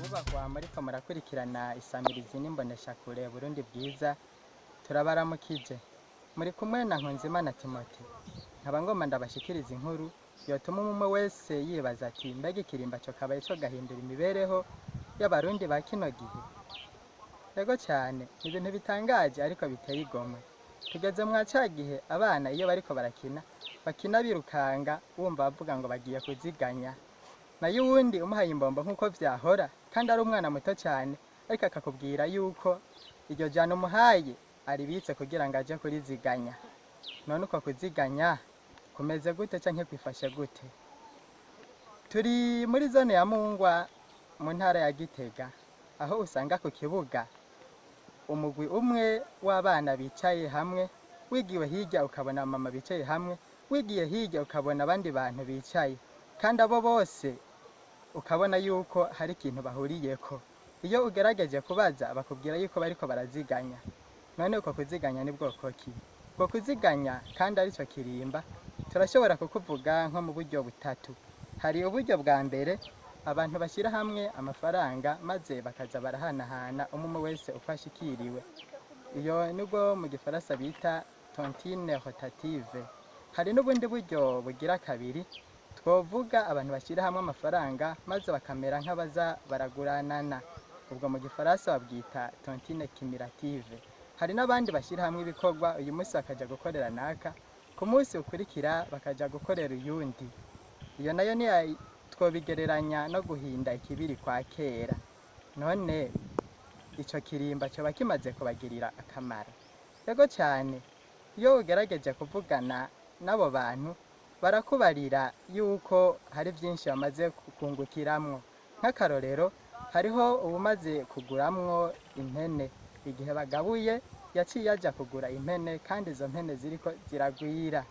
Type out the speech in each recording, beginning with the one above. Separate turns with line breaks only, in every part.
Mubahwa muriko murakurikirana isamirizi n'imboneshakure Burundi Bwiza, turabaramukije. Muri kumwe na Nkunzimana Timote. Nkaba ngomba ndabashikiriza inkuru yotuma umwe wese yibaza ati: mbega ikirimba co kabaye co gahindura imibereho y'Abarundi ba kino gihe? Yego cyane, ni ibintu bitangaje ariko biteye igomwe. Tugeze mwa ca gihe abana iyo bariko barakina bakina birukanga, wumva bavuga ngo bagiye kuziganya. Nayo uwundi umuhaye imbombo nk'uko vyahora, kandi ari umwana muto cyane, ariko akakubwira yuko iryo jana umuhaye aribitse kugira ngo aje kuriziganya. None uko kuziganya kumeze gute canke kwifashe gute? Turi muri zone ya Mungwa mu ntara ya Gitega, aho usanga ku kibuga umugwi umwe w'abana bicaye hamwe, wigiwe hirya ukabona mama bicaye hamwe, wigiye hirya ukabona abandi bantu bicaye, kandi abo bose ukabona yuko hari ikintu bahuriyeko. Iyo ugerageje kubaza bakubwira yuko bariko baraziganya. None uko kuziganya ni bwoko ki? Uko kuziganya kandi arico kirimba turashobora kukuvuga nko mu buryo butatu. Hari uburyo bwa mbere, abantu bashyira hamwe amafaranga maze bakaza barahanahana umwe wese uko ashikiriwe. Iyo nibwo mu Gifaransa bita tontine rotative. Hari n'ubundi buryo bugira kabiri, twovuga abantu bashyira hamwe amafaranga maze bakamera nk'abaza baraguranana. Ubwo mu Gifaransa babwita tontine cumulative. Hari n'abandi bashyira hamwe ibikorwa, uyu munsi bakaja gukorera naka, ku munsi ukurikira bakaja gukorera uyundi. Iyo nayo ni twobigereranya no guhinda ikibiri kwa kera. None ico kirimba coba kimaze kubagirira akamaro? Yego cyane. Iyo ugerageje kuvugana n'abo bantu barakubarira yuko hari byinshi bamaze kungukiramwo. Nk'akarorero, hariho uwumaze kuguramwo impene. Igihe bagabuye yaciye aja kugura impene, kandi izo mpene ziriko ziragwira.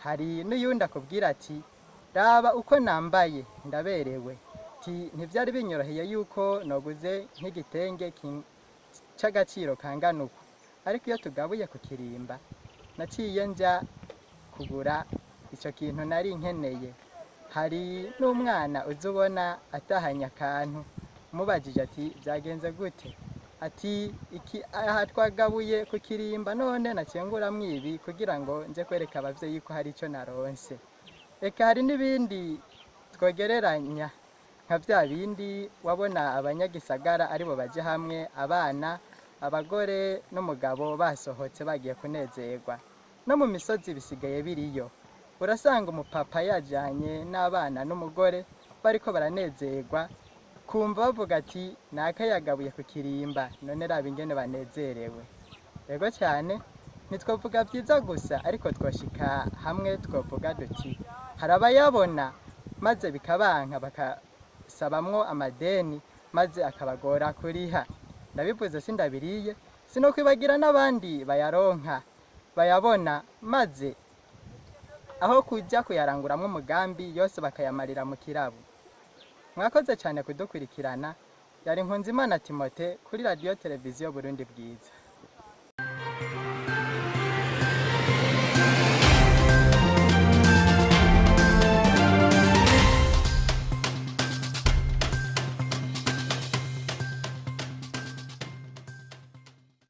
Hari n'uyundi akubwira ati: raba uko nambaye, ndaberewe. Ti ntivyari binyoroheye yuko noguze nk'igitenge c'agaciro kangana uku, ariko iyo tugabuye ku kirimba naciye nja kugura ico kintu nari nkeneye. Hari n'umwana uza ubona atahanye akantu, umubajije ati: byagenze gute? Ati: iki aha twagabuye ku kirimba, none naciye nguramwo ibi kugira ngo nje kwereka abavyeyi ko hari ico naronse. Eka hari n'ibindi twogereranya nka vya bindi wabona abanyagisagara aribo baje hamwe, abana, abagore n'umugabo basohotse bagiye kunezerwa. No mu misozi bisigaye biriyo. Urasanga umupapa yajanye n'abana n'umugore bariko baranezerwa, kumva bavuga ati: naka yagabuye ku kirimba, none raba ingene banezerewe. Yego cyane, ntitwovuga vyiza gusa, ariko twoshika hamwe twovuga duti: hari abayabona maze bikabanka, bakasabamwo amadeni maze akabagora kuriha. Ndabivuze sindabiriye, sinokwibagira n'abandi bayaronka bayabona maze aho kujya kuyaranguramwo umugambi yose bakayamarira mu kirabo. Mwakoze cyane kudukurikirana. Yari Nkunzimana Timote kuri Radiyo Televiziyo Burundi Bwiza.